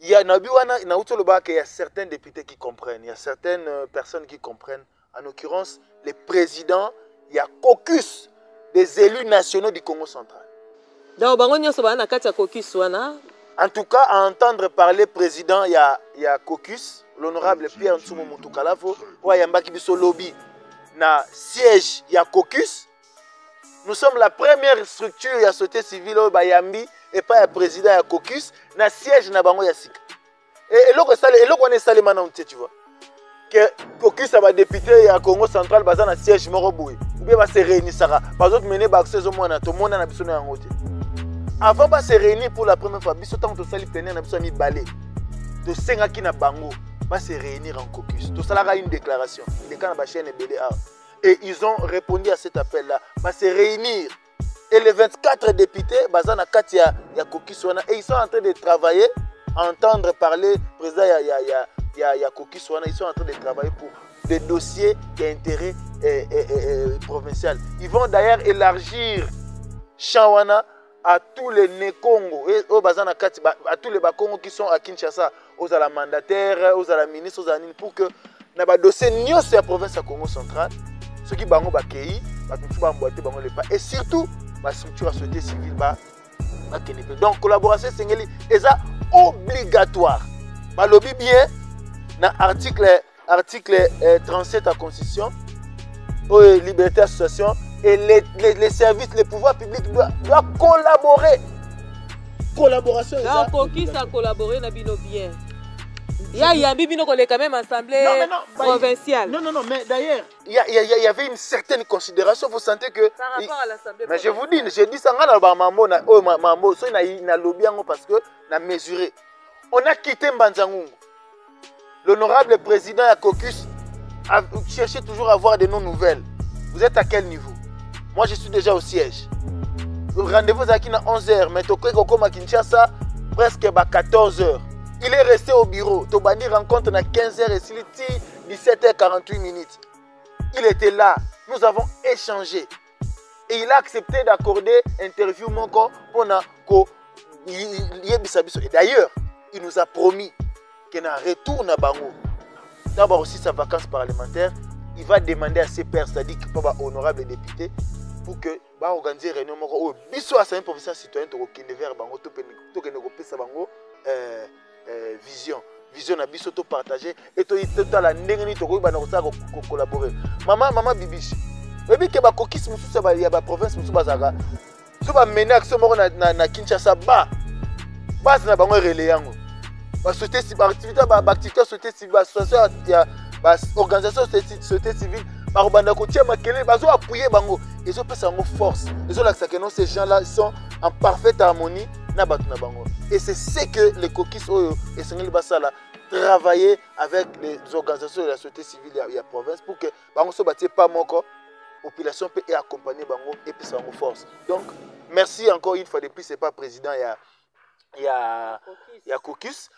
Ya na bi wana nauti olobaka ke ya certains députés qui comprennent, il y a certaines personnes qui comprennent, en l'occurrence le président ya caucus des élus nationaux du Congo central. Donc bango nyonso baza na kati ya caucus wana. En tout cas, à entendre parler président ya caucus, l'honorable Pierre Nsumu Mutukalavo, oyo ayambaki biso lobi na siège ya caucus. Nous sommes la première structure ya société civile oyo bayambi epai ya président ya caucus na siège na bango ya sika. Et eloko esale, eloko wana esalema nanu te, tu vois. Que caucus ya ba député ya Congo central baza na siège moko boye, ou bien ba se réunissaka, bazo mener ba action ezomona, tomona na biso na yango te. Avant ba se réunir pour la première fois, biso tango tosali plénière na biso ya mibale, tosengaki na bango ba se réunir en caucus. Tosalaka une déclaration, eleka na ba chaîne ebele awa. Et ils ont répondu à cet appel-là, ba se réunir. Et les 24 députés, baza na kati ya caucus wana, et ils sont en train de travailler, entendre parler président ya caucus wana, ils sont en train de travailler pour des dossiers d'intérêt provincial. Ils vont d'ailleurs élargir champ wana à tous les Nekongo, et au baza na kati, ba, à tous les Bakongo qui sont à Kinshasa, aux à la mandataire, aux à la ministre, aux à la nini, pour que na ba dossier nyonso ya province ya Congo central, soki bango bakei, bato mosusu bamboate bango lepa, et surtout ba structure ya société civile ba bakende pe. Donc collaboration esengeli eza obligatoire. Balobi bien na article 37 ya constitution oyo liberté association, et les services, les pouvoirs publics doivent collaborer. Collaboration eza Donc, caucus a collaboré na bino bien. Ya yambi bino koleka même assemblée Non, mais non, bah, provinciale. Non, non, non, mais d'ailleurs, il y avait une certaine considération. Vous sentez que Par rapport à l'assemblée Mais je vous dis, provinciale. je dis ça, nga na ba mambo na, oh, ma, mambo, so na, na lobby yango parce que na mesuré. On a quitté Mbanza-Ngungu. L'honorable président ya caucus a cherché toujours à avoir de nos nouvelles. Vous êtes à quel niveau? Moi, je suis déjà au siège. Le rendez-vous est à onze heures, mais tokoki kokoma Kinshasa presque à quatorze heures. Il est resté au bureau. Tobandi rencontre à quinze heures et siliti dix-sept heures quarante-huit minutes. Il était là. Nous avons échangé. Et il a accepté d'accorder interview moko pour na ko yebisa biso. Et d'ailleurs, il nous a promis qu'il na retour na bango. D'abord aussi sa vacance parlementaire, il va demander à ses pairs, c'est-à-dire qu'il peut pas honorable député, pour que ba organiser réunion moko oyo biso assemblée provinciale citoyenne tokokende vers bango, tokende kopesa bango vision. Vision na biso to partager et to totala ndenge nini tokoki bana kosala ko collaborer. Mama, mama Bibiche, oyebi ke ba caucus mosusu ya ba province mosusu bazalaka, so ba mener action moko na Kinshasa, ba base na bango relais yango. Ba société civile, ba activité, ba, ba activité société civile, ba association ya, ba organisation société civile, ba kobanda kotia makelele, bazo appuyer bango. Ezopesa yango force. Ezolakisa que non, ces gens-là sont en parfaite harmonie na bato na bango. Et c'est ce que les caucus oyo esengeli basala, travailler avec les organisations de la société civile ya province pour que bango so batie pas moko, population peut accompagner bango et puis ça bango force. Donc merci encore une fois de plus, c'est pas président ya caucus.